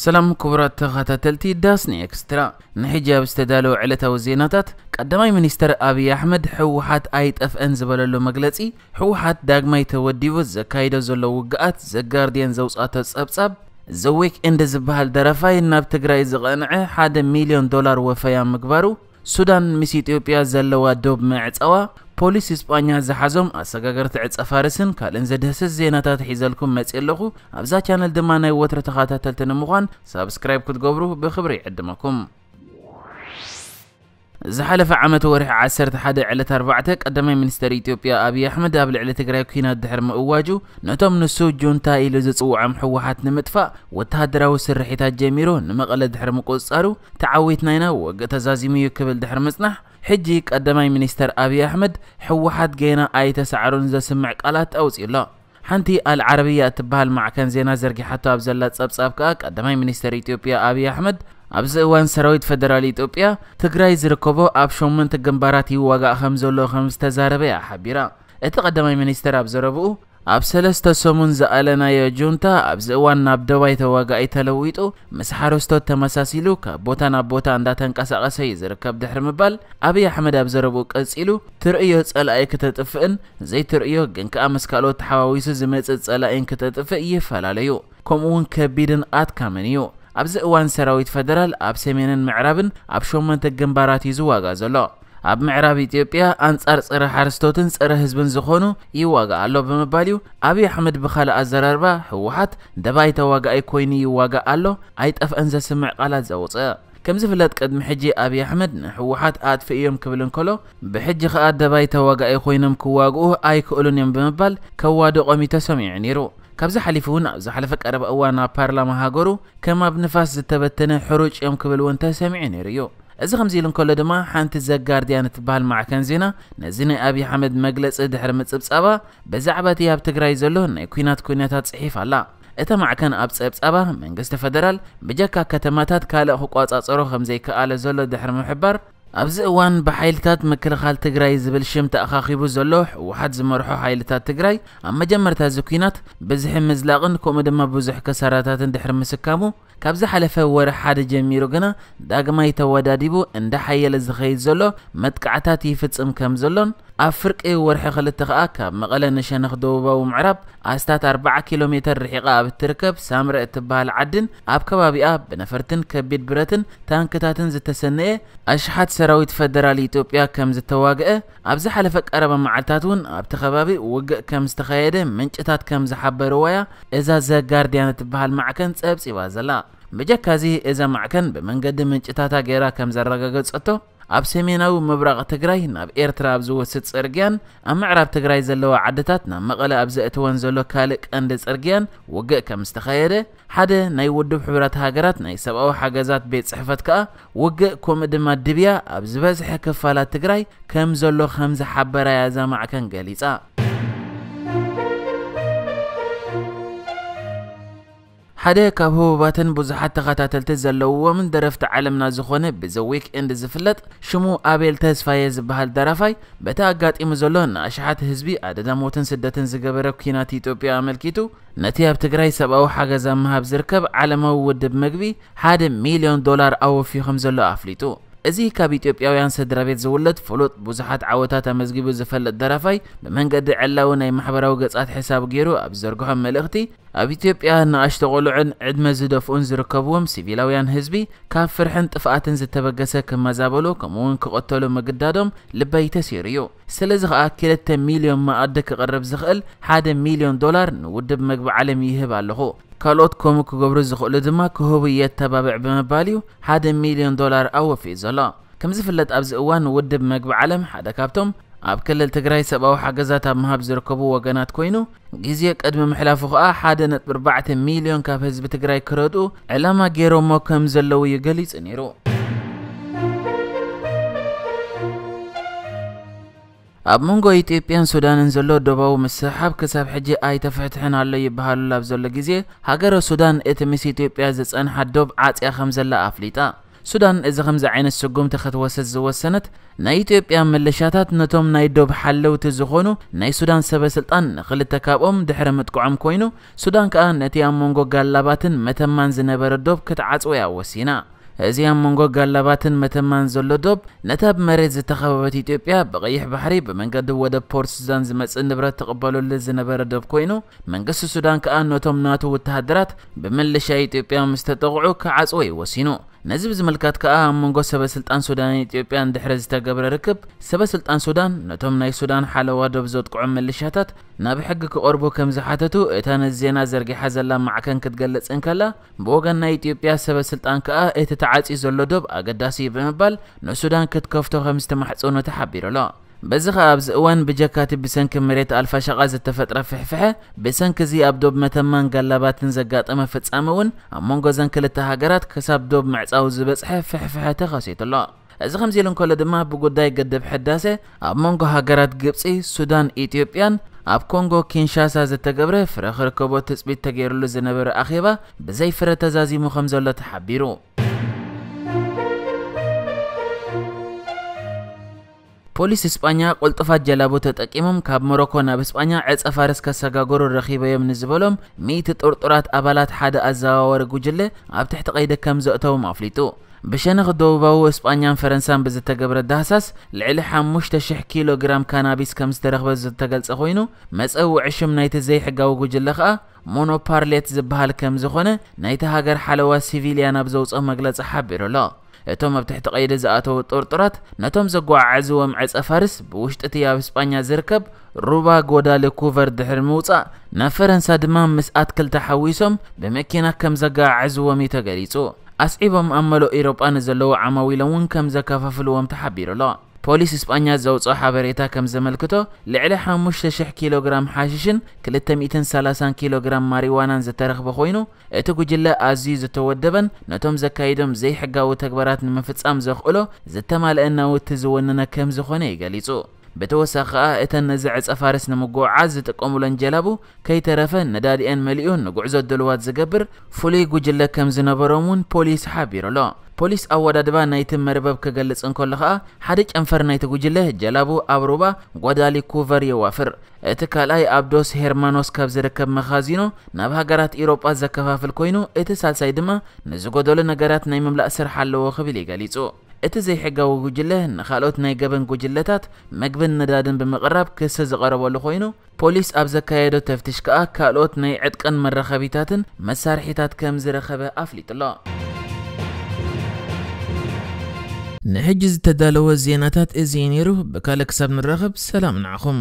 ሰላም ክቡራት ተኸታተልቲ ዳስኒ ኤክስትራ፣ ንሕጂ ኣብ ዝተዳለወ ዕለታዊ ዜናታት፣ ቀዳማይ ሚኒስተር ኣብይ ኣሕመድ ህወሓት ኣይጠፍአን ዝበለሉ መግለጺ፣ ህወሓት ዳግማይ ተወዲቡ ዘካይዶ ዘሎ ውግኣት፣ ዘጋርዲየን ዘውጻቶ ጸብጻብ፣ ዘ ዊክ ኤንድ ዝበሃል ደራፋይ ናብ ትግራይ ዝቐንዐ ሓደ ሚልዮን ዶላር ወፈያ ምግባሩ፣ ሱዳን ምስ ኢትዮጵያ ዘለዋ ዶብ ምዕጻዋ፣ ፖሊስ እስጳኛ ዝሓዞም ኣሰጋገርቲ ዕጸ ፋርስን ካልእን ዘድህስስ ዜናታት ሒዘልኩም መጽእ ኣለኹ። ኣብዛ ቻነል ድማ ናይ ወትሮ ተኸታተልቲ ንምዃን ሳብስክራይብ ክትገብሩ ብኽብሪ ይዕድመኩም። ዝሓለፈ ዓመት ወርሒ ዓሰርተ ሓደ ዕለት ኣርባዕተ ቀዳማይ ሚኒስተር ኢትዮጵያ ኣብይ ኣሕመድ ኣብ ልዕሊ ትግራይ ኲናት ድሕሪ ምእዋጁ፣ ነቶም ንሱ ጁንታ ኢሉ ዝጽውዖም ህወሓት ንምጥፋእ ወተሃደራዊ ስርሒታት ጀሚሩ ንመቐለ ድሕሪ ምቁጽጻሩ፣ ተዓዊትና ኢና፣ ወግእ ተዛዚሙ እዩ ክብል ድሕሪ ምጽናሕ፣ ሕጂ ቀዳማይ ሚኒስተር ኣብይ ኣሕመድ ህወሓት ገና ኣይተሳዕሩን ዘስምዕ ቃላት ኣውጺኡ ኣሎ። ሓንቲ ኣልዓረብያ እትበሃል ማዕከን ዜና ዘርጊሓቶ ኣብ ዘላ ጸብጻብ ከኣ፣ ቀዳማይ ሚኒስተር ኢትዮጵያ ኣብይ ኣሕመድ ኣብዚ እዋን ሰራዊት ፈደራል ኢትዮጵያ ትግራይ ዝርከቦ ኣብ ሸሞንተ ግንባራት ይዋጋእ ከም ዘሎ ከም ዝተዛረበ እያ ሓቢራ። እቲ ቀዳማይ ሚኒስተር ኣብ ዘረብኡ፣ ኣብ ሰለስተ ሰሙን ዝኣለናዮ ጁንታ ኣብዚ እዋን ናብ ደባይ ተዋጋኢ ተለዊጡ፣ ምስ ሓረስቶት ተመሳሲሉ ካብ ቦታ ናብ ቦታ እንዳተንቀሳቐሰ እዩ ዝርከብ ድሕሪ ምባል፣ ኣብይ ኣሕመድ ኣብ ዘረብኡ ቀጺሉ፣ ትርእዮ ጸላኢ ክተጥፍእን ዘይትርእዮ ግን ከኣ ምስ ካልኦት ተሓዋዊሱ ዝመጽእ ጸላኢን ክተጥፍእ ይፈላለዩ፣ ከምኡ እውን ከቢድን ኣድካምን እዩ። ኣብዚ እዋን ሰራዊት ፈደራል ኣብ ሰሜንን ምዕራብን ኣብ ሸሞንተ ግንባራት እዩ ዝዋጋእ ዘሎ። ኣብ ምዕራብ ኢትዮጵያ ኣንጻር ጸረ ሓረስቶትን ጸረ ህዝብን ዝኾኑ ይዋጋእ ኣሎ ብምባል እዩ። ኣብይ ኣሕመድ ብኻልእ ኣዘራርባ ህወሓት ደባይ ተዋጋኣይ ኮይኑ ይዋጋእ ኣሎ ኣይጠፍአን ዘስምዕ ቃላት ዘውፅእ። ከም ዝፍለጥ ቅድሚ ሕጂ ኣብይ ኣሕመድ ንህወሓት ኣጥፍእዮም ክብል እንከሎ፣ ብሕጂ ከኣ ደባይ ተዋጋኣይ ኮይኖም ክዋግኡ ኣይክእሉን እዮም ብምባል ከዋድቖም እዩ ተሰሚዑ ነይሩ። ካብዚ ሓሊፉ እውን ኣብ ዝሓለፈ ቀረባ እዋን ኣብ ፓርላማ ሃገሩ ከም ኣብ ንፋስ ዝተበተነ ሕሩጭ እዮም ክብል እውን ተሰሚዑ ነይሩ እዩ። እዚ ከምዚ ኢሉ እንከሎ ድማ ሓንቲ ዘጋርዲያን እትበሃል ማዕከን ዜና ነዚ ናይ ኣብይ ኣሕመድ መግለጺ ድሕሪ ምጽብጻባ፣ ብዛዕባ እቲ ኣብ ትግራይ ዘሎ ናይ ኲናት ኩነታት ጽሒፍ ኣላ። እታ ማዕከን ኣብ ጸብጻባ መንግስቲ ፈደራል ብጀካ ከተማታት ካልእ ክቋጻጸሮ ከም ዘይከኣለ ዘሎ ድሕሪ ምሕባር፣ ኣብዚ እዋን ብሓይልታት ምክልኻል ትግራይ ዝብል ሽም ተኣኻኺቡ ዘሎ ህወሓት ዝመርሖ ሓይልታት ትግራይ ኣብ መጀመርታ እዚ ኲናት ብዝሒ ምዝላቕን ከምኡ ድማ ብዙሕ ከሳራታትን ድሕሪ ምስካሙ፣ ካብ ዝሓለፈ ወርሒ ሓደ ጀሚሩ ግና ዳግማይ ተወዳዲቡ እንዳሓየለ ዝኸይድ ዘሎ መጥቃዕታት ይፍጽም ከም ዘሎን፣ ኣብ ፍርቂ ወርሒ ክልተ ከኣ ካብ መቐለ ንሸነኽ ደቡባዊ ምዕራብ ኣስታት ኣርባዓ ኪሎ ሜተር ርሒቓ ኣብ እትርከብ ሳምረ እትበሃል ዓድን ኣብ ከባቢኣ ብነፈርትን ከቢድ ብረትን ታንክታትን ዝተሰነየ ኣሽሓት ሰራዊት ፈደራል ኢትዮጵያ ከም ዝተዋግአ፣ ኣብ ዝሓለፈ ቀረባ መዓልታት እውን ኣብቲ ከባቢ ውግእ ከም ዝተኻየደ ምንጭታት ከም ዝሓበርዎ እያ እዛ ዘጋርዲያን እትበሃል ማዕከን ጸብጺባ ዘላ። ብጀካዚ እዛ ማዕከን ብመንገዲ ምንጭታታ ገይራ ከም ዘረጋገጸቶ፣ ኣብ ሰሜናዊ ምብራቕ ትግራይ ናብ ኤርትራ ኣብ ዝወስድ ጽርግያን ኣብ ምዕራብ ትግራይ ዘለዋ ዓድታት ናብ መቐለ ኣብ ዘእትወን ዘሎ ካልእ ቀንዲ ጽርግያን ውግእ ከም ዝተኻየደ፣ ሓደ ናይ ውድብ ሕቡራት ሃገራት ናይ ሰብኣዊ ሓገዛት ቤት ጽሕፈት ከኣ ውግእ ከምኡ ድማ ድብያ ኣብ ዝበዝሐ ክፋላት ትግራይ ከም ዘሎ ከም ዝሓበራ እያ እዛ ማዕከን ገሊጻ። ሓደ ካብ ህቡባትን ብዙሓት ተኸታተልቲ ዘለውዎምን ደረፍቲ ዓለምና ዝኾነ ብዘ ዊክ ኤንድ ዝፍለጥ ሽሙ ኣቤል ተስፋየ ዝበሃል ደራፋይ፣ በቲ ኣጋጢሙ ዘሎ ንኣሽሓት ህዝቢ ኣደዳ ሞትን ስደትን ዝገበረ ኲናት ኢትዮጵያ ኣመልኪቱ፣ ነቲ ኣብ ትግራይ ሰብኣዊ ሓገዝ ኣብ ምሃብ ዝርከብ ዓለማዊ ውድብ መግቢ ሓደ ሚልዮን ዶላር ኣወፍዩ ከም ዘሎ ኣፍሊጡ። እዚ ካብ ኢትዮጵያውያን ስድራ ቤት ዝውለድ ፍሉጥ ብዙሓት ዓወታት ኣመዝጊቡ ዝፈልጥ ደራፋይ፣ ብመንገዲ ዕላዊ ናይ ማሕበራዊ ገጻት ሕሳብ ገይሩ ኣብ ዝዘርግሖ መልእኽቲ፣ ኣብ ኢትዮጵያ ንኣሽቱ ቆልዑን ዕድመ ዝደፍኡን ዝርከብዎም ሲቪላውያን ህዝቢ ካብ ፍርሕን ጥፍኣትን ዝተበገሰ ክመዛበሉ ከምኡውን ክቐተሉ ምግዳዶም ልበይ ተሲሩ እዩ። ስለዚ ኸኣ ክልተ ሚልዮን መኣዲ ክቕርብ ዝኽእል ሓደ ሚልዮን ዶላር ንውድብ መግቢ ዓለም ይህብ ኣለኹ። ካልኦት ከምኡ ክገብሩ ዝኽእሉ ድማ ክህቡ የተባብዕ ብምባል እዩ ሓደ ሚልዮን ዶላር ኣወፊዩ ዘሎ። ከም ዝፍለጥ ኣብዚ እዋን ውድብ መግቢ ዓለም ሓደ ካብቶም ኣብ ክልል ትግራይ ሰብኣዊ ሓገዛት ኣብ ምሃብ ዝርከቡ ወገናት ኮይኑ፣ ግዜ ቅድሚ ምሕላፉ ኸኣ ሓደ ነጥቢ ኣርባዕተ ሚልዮን ካብ ህዝቢ ትግራይ ክረድኡ ዕላማ ገይሮሞ ከም ዘለዉ እዩ ገሊጹ ነይሩ። ኣብ መንጎ ኢትዮጵያን ሱዳንን ዘሎ ዶባዊ ምስሕሓብ ክሳብ ሕጂ ኣይተፍሕትሕን ኣሎ ይበሃሉሉ ኣብ ዘሎ ግዜ፣ ሃገረ ሱዳን እቲ ምስ ኢትዮጵያ ዝጸንሓ ዶብ ዓጽያ ከም ዘላ ኣፍሊጣ። ሱዳን እዚ ከምዚ ዓይነት ስጉምቲ ክትወስድ ዝወሰነት፣ ናይ ኢትዮጵያ ምልሻታት ነቶም ናይ ዶብ ሓለውቲ ዝኾኑ ናይ ሱዳን ሰበ ስልጣን ንኽልተ ካብኦም ድሕሪ ምጥቅዖም ኮይኑ፣ ሱዳን ከኣ ነቲ ኣብ መንጎ ጋላባትን መተማን ዝነበረ ዶብ ክትዓጽዎ እያ ወሲና። እዚ ኣብ መንጎ ጋላባትን መተማን ዘሎ ዶብ፣ ነታ ብመሬት ዝተኸበበት ኢትዮጵያ ብቐይሕ ባሕሪ ብመንገዲ ወደብ ፖርት ሱዳን ዝመጽእ ንብረት ትቕበለሉ ዝነበረ ዶብ ኮይኑ፣ መንግስቲ ሱዳን ከኣ ነቶም ናቱ ወተሃደራት ብምልሻ ኢትዮጵያ ምስ ተጠቕዑ ክዓጽዎ እዩ ወሲኑ። ነዚ ብዝምልከት ከኣ ኣብ መንጎ ሰበ ስልጣን ሱዳንን ኢትዮጵያን ድሕሪ ዝተገብረ ርክብ፣ ሰበ ስልጣን ሱዳን ነቶም ናይ ሱዳን ሓለዋ ዶብ ዘጥቅዑ ምልሻታት ናብ ሕጊ ክቐርቡ ከም ዝሓተቱ እታ ነዚ ዜና ዘርጊሓ ዘላ ማዕከን ክትገልጽ እንከላ፣ ብወገን ናይ ኢትዮጵያ ሰበ ስልጣን ከኣ እቲ ተዓጽዩ ዘሎ ዶብ ኣገዳሲ እዩ ብምባል ንሱዳን ክትከፍቶ ከም ዝተማሕጸኖ ተሓቢሩ ኣሎ። በዚ ኸኣ ኣብዚ እዋን ብጀካቲ ብሰንኪ መሬት ኣልፋሸቓ ዝተፈጥረ ፍሕፍሐ፣ ብሰንኪ እዚ ኣብ ዶብ መተማን ጋላባትን ዘጋጠመ ፍጻመ እውን ኣብ መንጎ እዘን ክልተ ሃገራት ክሳብ ዶብ ምዕጻው ዝበጽሐ ፍሕፍሐ ተኸሲቱ ኣሎ። እዚ ከምዚ ኢሉ እንከሎ ድማ ብጉዳይ ግድብ ሕዳሴ ኣብ መንጎ ሃገራት ግብጺ፣ ሱዳን፣ ኢትዮጵያን ኣብ ኮንጎ ኪንሻሳ ዝተገብረ ፍረ ክርከቦ ትጽቢት ተገይሩሉ ዝነበረ ኣኼባ ብዘይ ፍረ ተዛዚሙ ከም ዘሎ ተሓቢሩ። ፖሊስ እስጳኛ ቅልጡፋት ጀላቡ ተጠቂሞም ካብ ሞሮኮ ናብ እስጳኛ ዕጸ ፋርስ ከሰጋግሩ ረኺበዮም ንዝበሎም ሚእቲ ጥርጡራት ኣባላት ሓደ ኣዘዋዋሪ ጉጅለ ኣብ ትሕቲ ቀይዲ ከም ዘእተዎም ኣፍሊጡ። ብሸነኽ ደቡባዊ እስጳኛን ፈረንሳን ብዝተገብረ ዳህሳስ ልዕሊ ሓሙሽተ ሽሕ ኪሎ ግራም ካናቢስ ከም ዝተረኽበ ዝተገልጸ ኮይኑ፣ መጸውዒ ሽም ናይቲ ዘይሕጋዊ ጉጅለ ከኣ ሞኖፓርሌት ዝበሃል ከም ዝኾነ ናይቲ ሃገር ሓለዋ ሲቪልያን ኣብ ዘውጽኦ መግለጺ ሓቢሩ ኣሎ። እቶም ኣብ ትሕቲ ቀይዲ ዝኣተዉ ጥርጡራት ነቶም ዘጓዓዕዝዎም ዕጸ ፋርስ ብውሽጢ እቲ ኣብ እስጳኛ ዝርከብ ሩባ ጓዳሊኩቨር ድሕሪ ምውጻእ፣ ናብ ፈረንሳ ድማ ምስ ኣትክልቲ ሓዊሶም ብመኪና ከም ዘጓዓዕዝዎም እዩ ተገሊጹ። ኣስዒቦም ኣብ መላእ ኤውሮጳ ንዘለዉ ዓማዊሎም እውን ከም ዘከፋፍልዎም ተሓቢሩ ኣሎ። ፖሊስ እስጳኛ ዘውጽኦ ሓበሬታ ከም ዘመልክቶ፣ ልዕሊ ሓሙሽተ ሽሕ ኪሎ ግራም ሓሽሽን ክልተ ሚእትን ሰላሳን ኪሎ ግራም ማሪዋናን ዝተረኽበ ኮይኑ፣ እቲ ጉጅለ ኣዝዩ ዝተወደበን ነቶም ዘካይዶም ዘይሕጋዊ ተግባራት ንምፍጻም ዘኽእሎ ዝተማልአ ናውቲ ዝወነነ ከም ዝኾነ እዩ ገሊጹ። ብተወሳኺ ከኣ እተን ነዚ ዕጸ ፋርስ ንምጉዕዓዝ ዝጥቀሙለን ጀላቡ ከይተረፈ ነዳዲአን መሊኡ ንጉዕዞ ድልዋት ዝገብር ፍሉይ ጉጅለ ከም ዝነበሮም እውን ፖሊስ ሓቢሩ ኣሎ። ፖሊስ ኣወዳድባ ናይቲ መርበብ ክገልጽ እንከሎ ከኣ፣ ሓደ ጨንፈር ናይቲ ጉጅለ ጀላቡ ኣብ ሩባ ጓዳሊኩቨር የዋፍር። እቲ ካልኣይ ኣብ ዶስ ሄርማኖስ ካብ ዝርከብ መኻዚኖ ናብ ሃገራት ኢሮጳ ዘከፋፍል ኮይኑ፣ እቲ ሳልሳይ ድማ ንዝጎደሉ ነገራት ናይ ምምላእ ስራሕ ኣለዎ ክብል እዩ ገሊጹ። እቲ ዘይሕጋዊ ጉጅለ ንኻልኦት ናይ ገበን ጉጅለታት መግብን ነዳድን ብምቕራብ ክሲ ዝቐረበሉ ኮይኑ፣ ፖሊስ ኣብ ዘካየዶ ተፍትሽ ከኣ ካልኦት ናይ ዕጥቅን መራኸቢታትን መሳርሒታት ከም ዝረኸበ ኣፍሊጡ ኣሎ። ንሕጂ ዝተዳለወ ዜናታት እዚ እዩ ነይሩ። ብካልእ ክሳብ ንራኸብ ሰላም ንዓኹም።